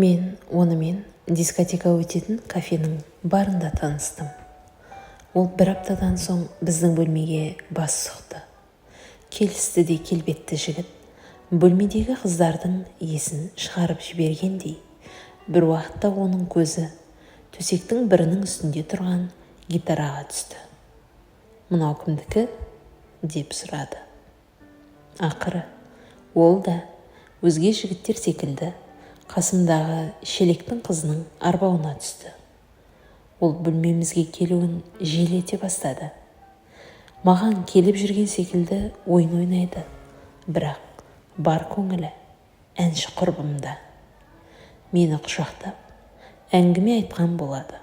Мен онымен дискотека өтетін кафенің барында таныстым. Ол бір аптадан соң біздің бөлмеге бас сұқты. Келісті де келбетті жігіт бөлмедегі қыздардың есін шығарып жібергендей. Бір уақытта оның көзі төсектің бірінің үстінде тұрған гитараға түсті. «Мынау кімдікі?» – деп сұрады. Ақыры ол да өзге жігіттер секілді қасымдағы Шелектің қызының арбауына түсті. Ол бөлмемізге келуін жиілете бастады. Маған келіп жүрген секілді ойын ойнайды, бірақ бар көңілі әнші құрбымда. Мені құшақтап, әңгіме айтқан болады.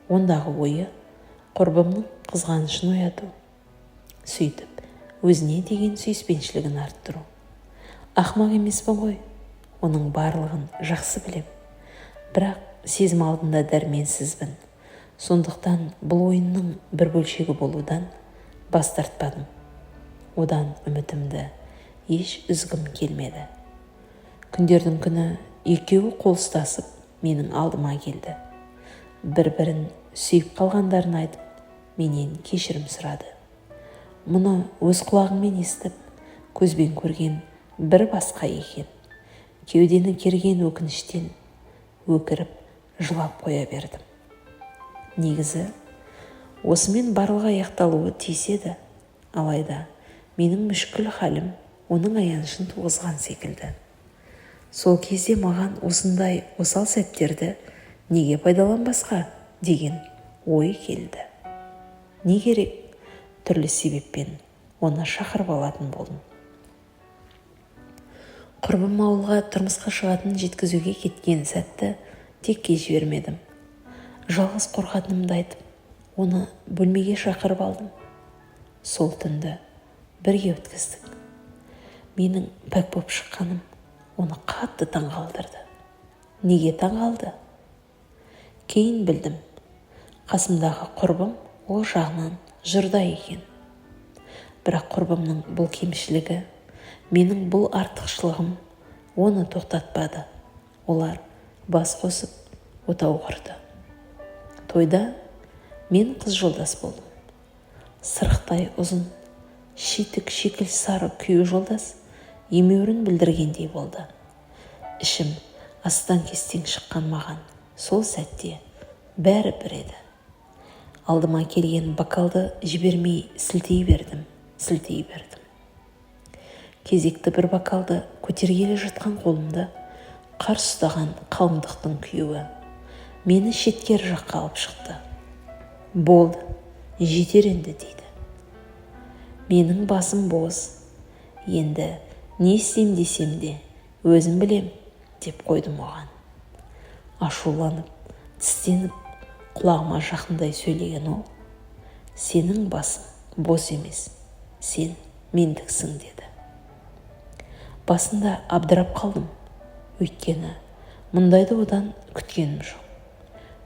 Ондағы ойы – құрбымның қызғанышын ояту, сөйтіп өзіне деген сүйіспеншілігін арттыру. Ақымақ емеспін ғой, оның барлығын жақсы білем. Бірақ сезім алдында дәрменсізбін. Сондықтан бұл ойынның бір бөлшегі болудан бас тартпадым. Одан үмітімді еш үзгім келмеді. Күндердің күні екеуі қол ұстасып менің алдыма келді. бір бірін сүйіп қалғандарын айтып, менен кешірім сұрады. Мұны өз құлағыңмен естіп, көзбен көрген бір басқа екен. Кеудені керген өкініштен өкіріп жылап қоя бердім. Негізі осымен барлығы аяқталуы тиіс еді. Алайда менің мүшкіл халім оның аянышын туғызған секілді. Сол кезде маған осындай осал сәттерді неге пайдаланбасқа деген ой келді. Не керек, түрлі себеппен оны шақырып алатын болдым. Құрбым ауылға тұрмысқа шығатынын жеткізуге кеткен сәтті текке жібермедім. Жалғыз қорқатынымды айтып, оны бөлмеге шақырып алдым. Сол түнді бірге өткіздік. Менің пәк боп шыққаным оны қатты таңғалдырды. Неге таңғалды? Кейін білдім. Қасымдағы құрбым ол жағынан жұрдай екен. Бірақ құрбымның бұл кемшілігі, менің бұл артықшылығым оны тоқтатпады. Олар бас қосып, отау құрды. Тойда мен қыз жолдас болдым. Сырықтай ұзын, шитік шикіл сары күйеу жолдас емеурін білдіргендей болды. Ішім астан-кестең шыққан маған сол сәтте бәрі бір еді. Алдыма келген бокалды жібермей сілтей бердім, сілтей бердім. Кезекті бір бокалды көтергелі жатқан қолымды қарсы ұстаған қалыңдықтың күйеуі мені шеткері жаққа алып шықты. «Болды, жетер енді», – дейді. Менің басым бос. «Енді не істеймін десем де, өзім білем», – деп қойдым оған. Ашуланып, тістеніп, құлағыма жақындай сөйлеген ол: «Сенің басың бос емес, сен мендіксің», – деді. Басында абдырап қалдым, өйткені мұндайды одан күткенім жоқ.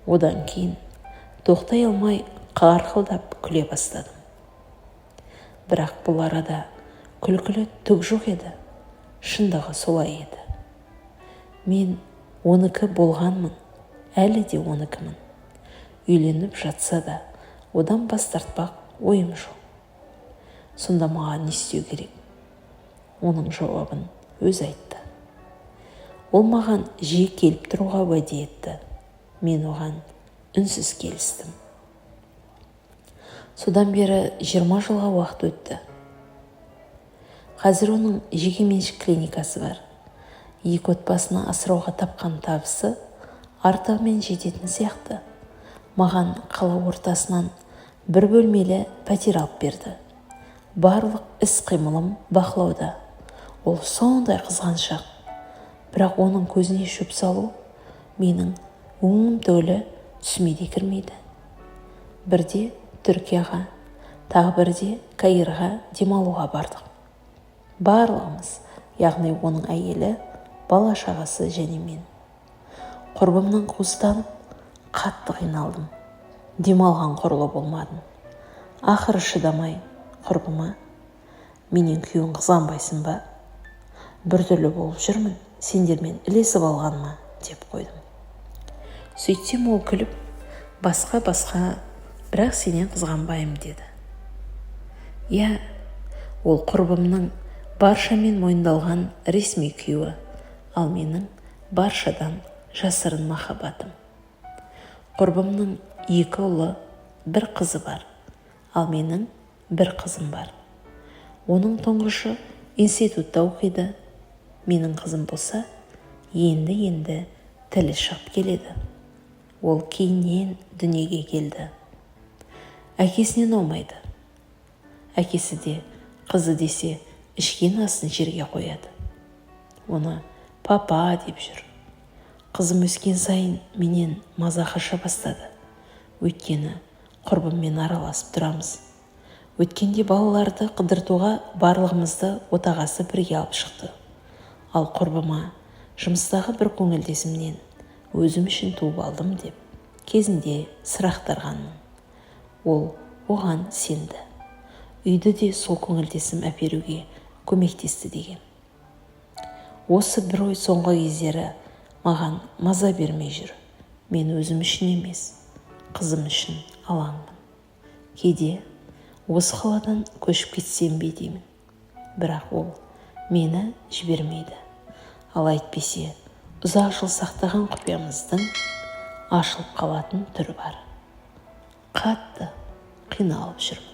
Одан кейін тоқтай алмай қарқылдап күле бастадым. Бірақ бұл арада күлкілі түк жоқ еді, шындығы солай еді. Мен оныкі болғанмын, әлі де оныкімін. Үйленіп жатса да, одан бас тартпақ ойым жоқ. Сонда маған не істеу керек? Оның жауабын өзі айтты. Ол маған жиі келіп тұруға уәде етті. Мен оған үнсіз келістім. Содан бері 20 жылға уақыт өтті. Қазір оның жекеменшік клиникасы бар. Екі отбасыны асырауға тапқан табысы артығымен жететін сияқты. Маған қала ортасынан бір бөлмелі пәтер алып берді. Барлық іс-қимылым бақылауда. Ол сондай қызғаншақ, бірақ оның көзіне шөп салу менің өңім түгілі түсіме де кірмейді. Бірде Түркияға, тағы бірде Каирға демалуға бардық. Барлығымыз, яғни оның әйелі, бала-шағасы және мен. Құрбымнан қуыстанып, қатты қиналдым. Демалған құрлы болмадым. Ақыры шыдамай құрбыма: «Менен күйеуің қызғанбайсың ба? Біртүрлі болып жүрмін сендермен ілесіп алғаныма», – Деп қойдым. Сөйтсем, ол күліп, «Басқа, басқа, бірақ сенен қызғанбаймын», – деді. Иә, ол құрбымның баршамен мойындалған ресми күйеуі, ал менің баршадан жасырын махаббатым. Құрбымның екі ұлы, бір қызы бар, ал менің бір қызым бар. Оның тұңғышы институтта оқиды. Менің қызым болса, енді-енді тілі шығып келеді. Ол кейіннен дүниеге келді, әкесінен аумайды. Әкесі де қызы десе, ішкен асын жерге қояды, оны папа деп жүр. Қызым өскен сайын менен маза қаша бастады, өйткені құрбыммен араласып тұрамыз. Өткенде балаларды қыдыртуға барлығымызды отағасы бірге алып шықты. Ал құрбыма жұмыстағы бір көңілдесімнен өзім үшін туып алдым деп кезінде сыр ақтарғанмын. Ол оған сенді. Үйді де сол көңілдесім әперуге көмектесті деген. Осы бір ой соңғы кездері маған маза бермей жүр. Мен өзім үшін емес, қызым үшін алаңмын. Кейде осы қаладан көшіп кетсем бе деймін, бірақ ол мені жібермейді. Ал әйтпесе ұзақ жыл сақтаған құпиямыздың ашылып қалатын түрі бар. Қатты қиналып жүрмін.